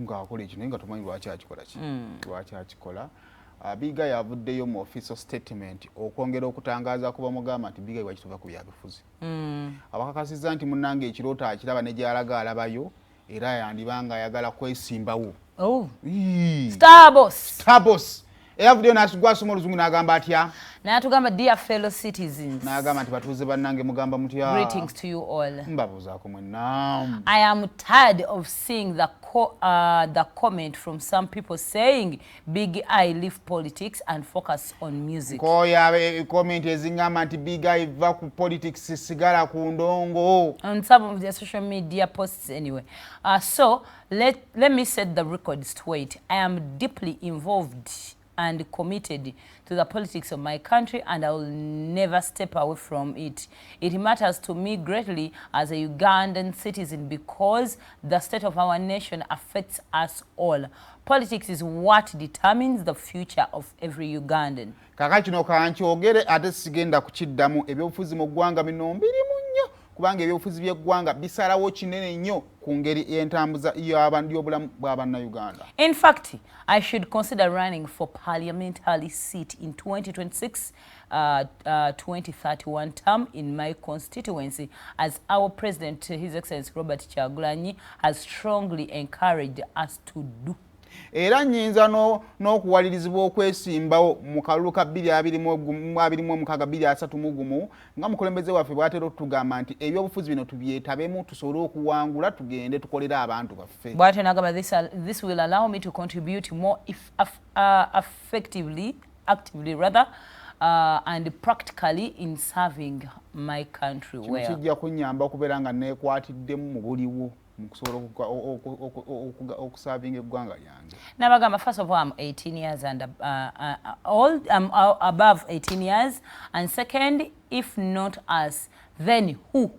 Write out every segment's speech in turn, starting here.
Ng'akola ekyo, naye nga tomanyi lwaki akikola ki, lwaki akikola. Big Eye avuddeyo mu official statement okwongera okutangaza ku bamugamba nti, "Big Eye, lwaki tuva ku byabufuzi?" Abakakasizza nti munnange ekirooto akiraba ne gy'alaga alabayo, era yandibanga ayagala kwesimbawo. Oh. Ii. Starboss. Starboss era avuddeyo n'asoma oluzungu n'agamba atya? N'atugamba, "Dear fellow citizens." N'agamba nti, "Batuuze bannange, mugamba mutya?" "Greetings to you all." "Mbabuuzaako mwenna." "I am tired of seeing the comment from some people saying, 'Big Eye, leave politics and focus on music.'" "Nkooya comment eziŋŋamba nti, 'Big Eye, va ku politics, sigala ku ndongo.'" On some of their social media posts anyway. "So let me set the record straight. I am deeply involved and committed to the politics of my country, and I will never step away from it. It matters to me greatly as a Ugandan citizen because the state of our nation affects us all. Politics is what determines the future of every Ugandan." "Kaka kino kankyogere ate sigenda kukiddamu. Ebyobufuzi mu ggwanga bino mbirimu nnyo, kubanga ebyobufuzi by'eggwanga bisalawo kinene nnyo ku ngeri entambuza y'obulamu bw'abannayuganda." "In fact, I should consider running for parliamentary seat in 2026 2031 term in my constituency, as our president, His Excellency Robert Kyagulanyi, has strongly encouraged us to do." "Era nnyinza n'okuwalirizibwa okwesimbawo mu kalulu ka 2026, nga mukulembeze waffe bw'atera okutugamba nti ebyobufuzi bino tubyetabemu, tusobole okuwangula, tugende tukolere abantu baffe." Bw'atyo n'agamba, "This will allow me to contribute more if, effectively, actively rather, and practically in serving my country "Kino well." kijja kunnyamba okubeera nga neekwatiddemu mu buliwo mu kusobola okuservinga eggwanga lyange." Nabagamba, "First of all, I'm 18 years and old. I'm above 18 years. And second, if not us, then who?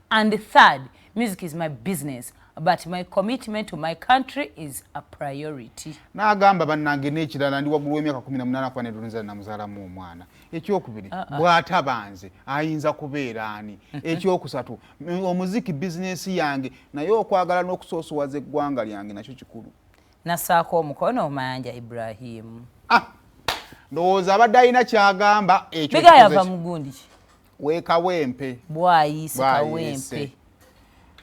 And third, music is my business, but my commitment to my country is a priority." N'agamba, "Bannange, n'ekirala, ndi waggulu w'emyaka 18, kuba nedoneza namuzaalamu omwana. Ekyokubiri, bw'ataba nze, ayinza kubeera ani? Ekyokusatu, omuziki bizinesi yange, naye okwagala n'okusoosowaza eggwanga lyange nakyo kikulu." Nassaako omukono, Mayanja Ibrahimu. Ah, ndowooza abadde alina kyagamba ekyo. Big Eye yava mugundi ki? Weekawempe. Bwayise. Bwayise. Kawempe.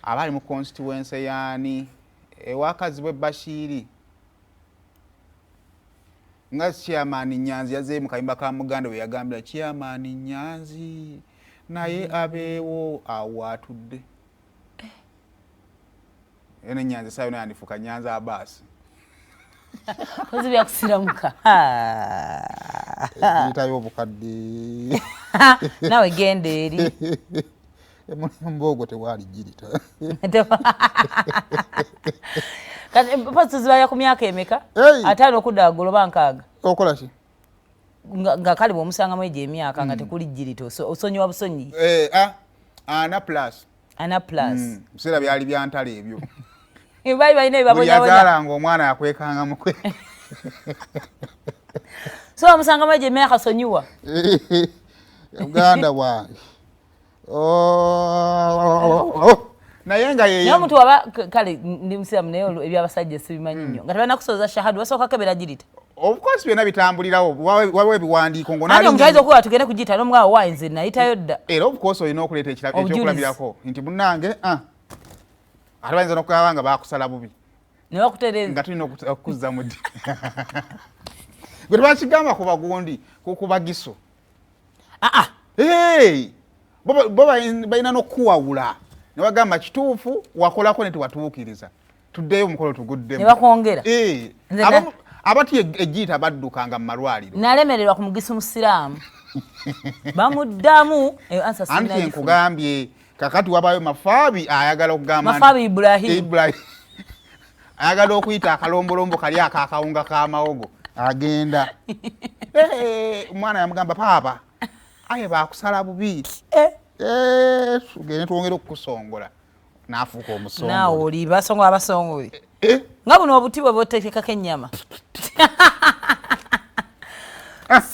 Aba ali mu constituency yaani? Ewakazibwe Bashiiri, nga chairman Nyanzi yazeeyo mu kayimba ka muganda we yagambira chairman Nyanzi naye abeewo awo atudde ene Nyanzi sayo naye yandifuuka Nyanzi Abaasi. Kozi byakusiramuka. Giyitayo obukadde. Nawe genda eri. Emulembe ogwo tewaali girita. Kati pozi tuzibalira ku myaka emeka? Hey! 50 okudda waggulu oba 60? Okola ki? Nga kale bw'omusangamu egyo emyaka nga tekuli girita, osonyiwa busonyi. Eh, ah, 40 plus. 40 plus. Biseera byali byantalo ebyo. Baali balina Buli ebibabonyabonya. yazaalanga omwana yakwekanga mukwe. So bamusangamu egyo emyaka, sonyiwa. Uganda bwange. Oh. Naye nga Naye omuntu waba kale ndi musiramu, naye ebyabasajja sibimanyi nnyo, nga tebalina kusoza shahadu, basooka kebera girita. Of course, byonna bitambulirawo. Waliwo ebiwandiiko. Anti omuntu ayinza okuba tugende kugiyita n'omugamba, "Waayi, nze nayitayo dda." Era of course olina okuleeta Obujulizi. ekyokulabirako nti munnange, ah, ate bayinza n'okugamba nga bakusala bubi. Ne bakutereeza. Nga tulina okuzza mu ddi gwe tebakigamba ku bagundi, ku bagiso. Aa. Hey! Bo balina n'okukuwawula ne bagamba, "Kituufu wakolako ne tewatuukiriza, tuddeyo omukolo tuguddemu." Ne bakwongera. Eh, Nze abatya ejjiita baddukanga mu malwaliro. Nalemererwa ku mugisu musiraamu, bamuddamu eyo answer. Anti Sinnagifuna. Nkugambye, kakati wabayo Mafaabi ayagala okugamba Mafaabi Ibrahim. Ibrahim ayagala okuyita akalombolombo kali akakawunga k'amawogo, agenda. Eh, omwana yamugamba, "Paapa, aye bakusala bubi." Eh. Eh, tugende twongere okukusongola, n'afuuka omusongola. Naawe oli basongola abasongole. Eh, nga buno obuti bwe boteekekako ennyama.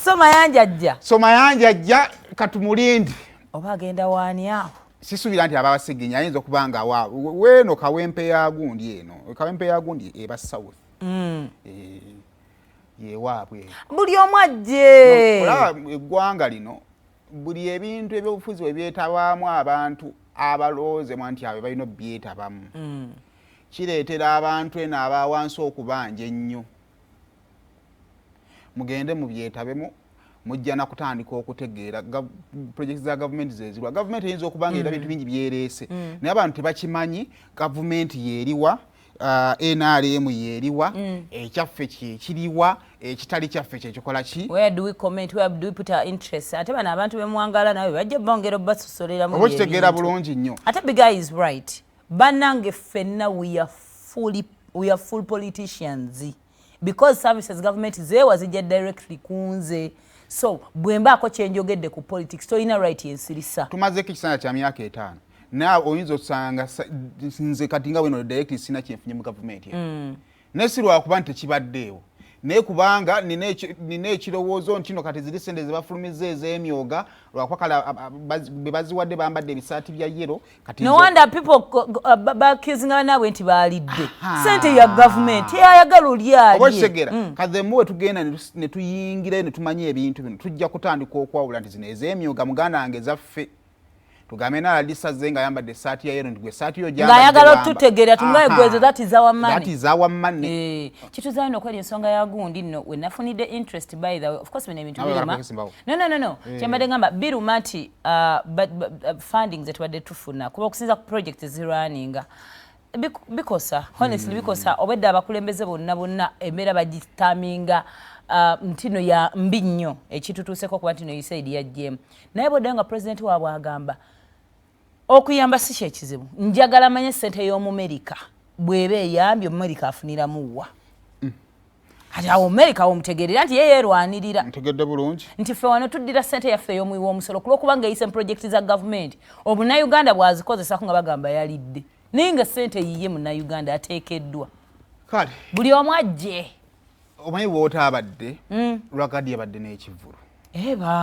So Mayanja ajja. So Mayanja ajja, katumulindi. Oba agenda waani awo? Sisuubira nti aba Baseginya, ayinza okuba nga weeno Kawempe ya gundi, eno Kawempe ya gundi eba South. Yewaabwe. Buli omu ajje. Olaba eggwanga lino, buli ebintu ebyobufuzi bwe byetabaamu abantu abalowoozebwa nti abo balina obyetabamu, kireetera abantu eno abawansi okubanja ennyo. Mugende mubyetabemu, mujja nakutandika okutegeera project za gavumenti zezirwa. Gavumenti eyinza okuba nga era bintu bingi byereese, naye abantu tebakimanyi. Gavumenti yeeriwa? NRM yeeriwa? Ekyaffe kyekiriwa? Ekitali kyaffe kyekikola ki? Where do we comment? Where do we put our interest? Ate bano abantu bemwangala nawe bajja bongera obasosoleramu. Oba okitegeera bulungi nnyo. Ate Big Eye is right. Bannange, ffenna we are full politicians because services government zeewa zijja directly kunze. So bwe mbaako kyenjogedde ku politics, tolina right ensirisa. Tumazeeko ekiseera kya myaka 50, naye oyinza okusanga nze kati nga weno direct sina kyenfunye mu gavumenti, naye si lwakuba nti tekibaddeewo, naye kubanga nina ekirowoozo nti no kati ziri sente zebafulumiza ez'emyoga, lwakuba kale be baziwadde bambadde ebisaati bya yellow. Kati no wonder people baccusinga banaabwe nti baalidde sente ya gavumenti, eyayagala olyalye. Oba okitegeera? Kathemu we tugenda ne tuyingirayo ne tumanya ebintu bino, tujja kutandika okwawula nti zino ez'emyoga, muganda wange, zaffe. Tugambe naladisaze nga ayambadde esaati ya yellow nti gwe esaati yo ng'ayagala otutegeera tungaye gwezo, that is our money. That is our money. Eh, kituzaayo nokweri ensonga ya gundi nno we nafunidde interest. By the way, of course bino ebintu biruma. No, kyembadde ngamba biruma nti funding zetubadde tufuna, kuba okusinza ku project zirwaninga bikosa, honestly bikosa. Obwedda abakulembeze bonna bonna embeera bagitaminga ntino ya mbi nnyo ekitutuuseko, kuba ntino USAID yajjeemu. Naye bwoddayo nga pulezidenti waabwe agamba okuyamba si kyekizibu, njagala manye sente y'Omumerika bw'eba eyambye Omumerika afuniramu wa. Kati awo Omumerika womutegeerera nti ye yeerwanirira. Ntegedde bulungi. Nti ffe wano tuddira sente yaffe ey'omuwi w'omusolo, ku lwokubanga eyise mu projekiti za gavumenti, omunnayuganda bw'azikozesako nga bagamba yalidde, naye nga sente yiye munnayuganda ateekeddwa. Kale. Buli omu ajje. Omanyi bw'otaabadde, Rwakadi yabadde n'ekivvulu. Eba.